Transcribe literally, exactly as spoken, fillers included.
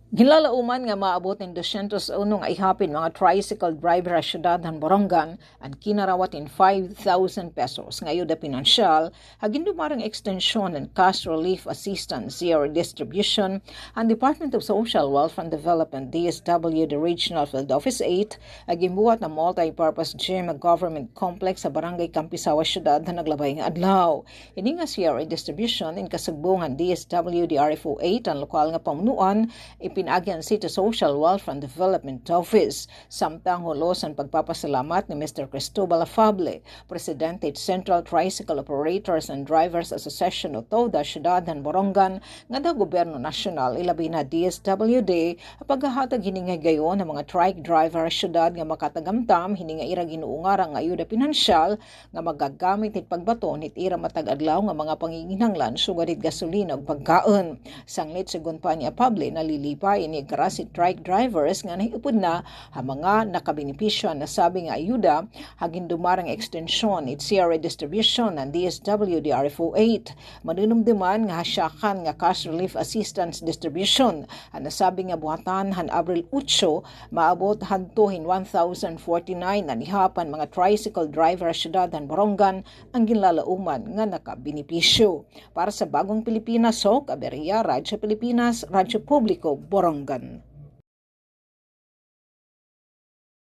Ginlalauman nga maabot hin dosyentos uno nga ihap hin mga tricycle driver ha syudad han Borongan an kinarawat hin five thousand pesos nga ayuda pinansyal ha gindumarang ekstensyon han cash relief assistance, C R A distribution han Department of Social Welfare and Development, D S W D Regional Field Office eight, nga ginbuhat nga multi-purpose gym ha government complex ha Barangay Campisawa, syudad han naglabay nga adlaw. Ini nga C R A distribution in kasugbong han D S W D R F O eight, an lokal nga pamunuan, ipinaagi han City Social Welfare and Development Office. Samtang hulos an pagpapasalamat ni Mister Cristobal Afable, presidente hit Central Tricycle Operators and Drivers Association o TODA syudad han Borongan, ngada ha gobyerno nasyonal, ilabi na ha D S W D, ha paghahatag hini nga higayon ha mga trike driver ha syudad nga makatagamtam hini nga ira ginuungarang nga ayuda pinansyal nga magagamit hit pagbaton hit ira matag adlaw nga mga panginginahanglan sugad hit gasolina ug pagkaon. Sanglit, segun pa ni Afable, nalilipay ini karas hit trike drivers nga nahiupod na ha mga nakabenepisyo han nasabi nga ayuda ha gindumarang ekstensyon hit C R A distribution han D S W D R F O eight. Manunumduman nga ha syakan nga cash relief assistance distribution an nasabi nga buhatan han Abril otso, maabot hadto hin one thousand forty-nine an ihap han mga tricycle driver ha syudad han Borongan an ginlalauman nga nakabenepisyo. Para sa Bagong Pilipinas, Hoc Aberia, Radyo Pilipinas, Radyo Publiko, Borongan.